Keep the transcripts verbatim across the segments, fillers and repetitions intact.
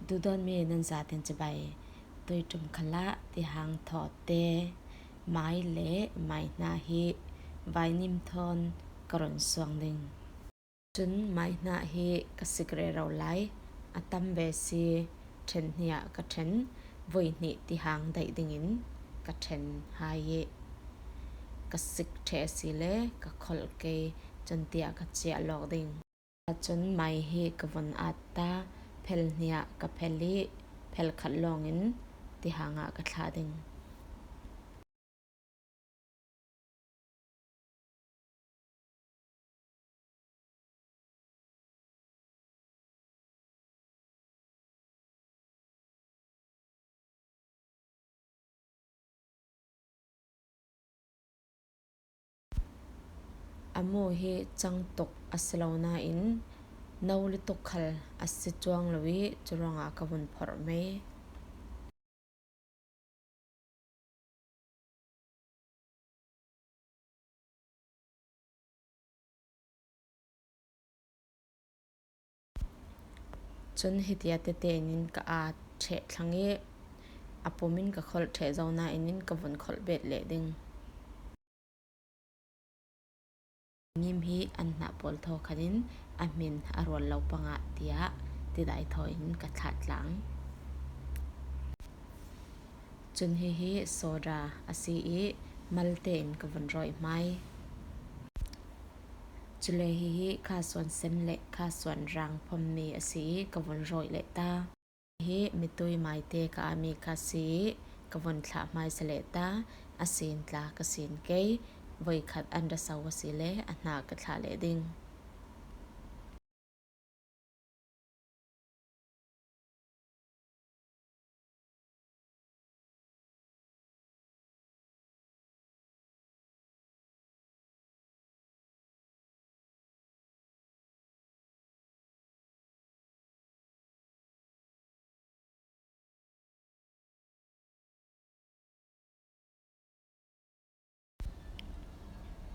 Duhdawtmi nan zaten cibai. Tui ṭum khalah tihang thawte, mai le mai hna hi vainim thawn ka run suang ding. Cun mai hna hi ka sik rero lai, a tam ve si, ṭhen hnih ah ka ṭhen, voi hnih tihang daih dingin ka ṭhen hai i ka sik ṭheh asile ka kholh kei, cun tiah ka ciah lawk ding. Cun mai hi ka vun at ta, phel hnih ah ka phel i phel khat lawngin tihang ah ka thlah ding. A mu hi cang tuk a si lo nain, no lutuk khal a si cuang lo i, cu ruangah ka vun phorh mei. Cun hitia tete in ka at ṭheh thlang i, a pum in ka kholh ṭheh zo nain ka vun kholh bet leh ding. Nim hi an hnah pawl thaw khan in a hmin a rual lo pangah tiah tidai thaw in ka thlah tlang. Cun hihi soda a si i malte in ka vun rawih hmai. Cule hihi kha suan sen le kha suan rang phommi a si i ka vun rawih leh ta. Hi mitui maite ka ami kha si i ka vun thlah hmaisa leh ta, a sin tla ka sin kei, voikhat an ra so a si le a hna ka thlah leh ding.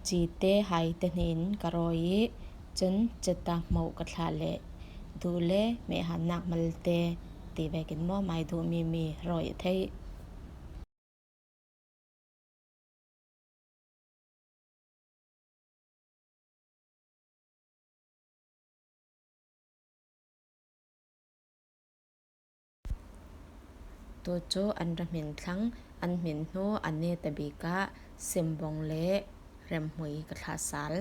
Cite hai te hnih in ka rawi i cun ceta hmoh ka thlah le duh le mehhannak malte ti vekin maw mai duhmi mi rawi a theih. Tu cu an ra hmin thlang, an hmin hnu a neta bik ah simbong le remhmui ka thlah sal.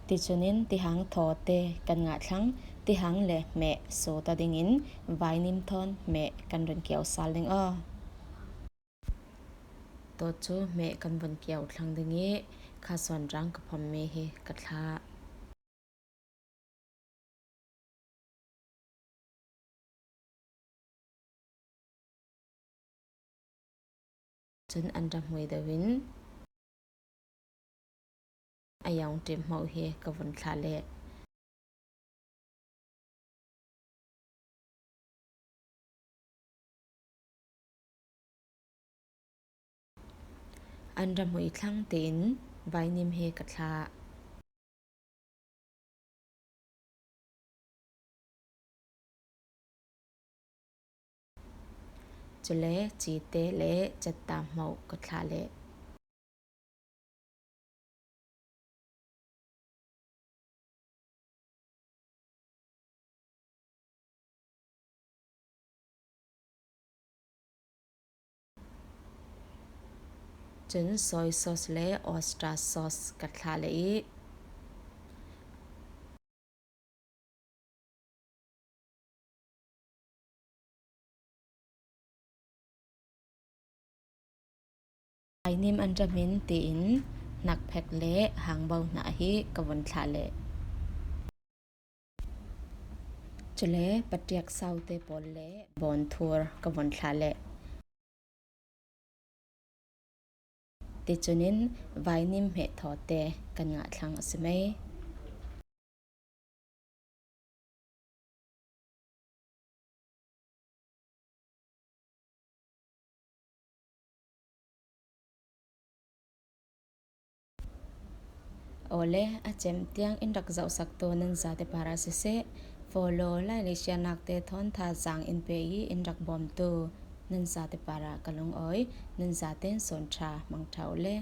Ticunin tihang thawte kan ngah thlang, tihang le hmeh sawta dingin vainim thawn hmeh kan run kio sal ding aw. Taw cu hmeh kan vun kio thlang ding i kha suan rang ka phommi hi ka thlah. Cun an ra hmui deuh in a yong ṭim hmoh hi ka vun thlah leh. An ra hmui thlang tein vainim hi ka thlah. Cule cite le cetta hmoh ka thlah leh. Cun soy sauce le oyster sauce ka thlah leh i vainim an ra hmin tein hnakphek le hangbo hna hi ka vun thlah leh. Cule paṭiak saute pawl le bawnthur ka vun thlah leh. Tichunin, vainim hmeh thawte kan ngah thlang a si mei. Awle, a cem tiang in rak zohsaktu nan zate para siseh, follow Lailei sianakte thawn tha zang in pe i in rak bawmtu nan zate para ka lungawi, nan zaten sawn ṭha mang ṭha u le.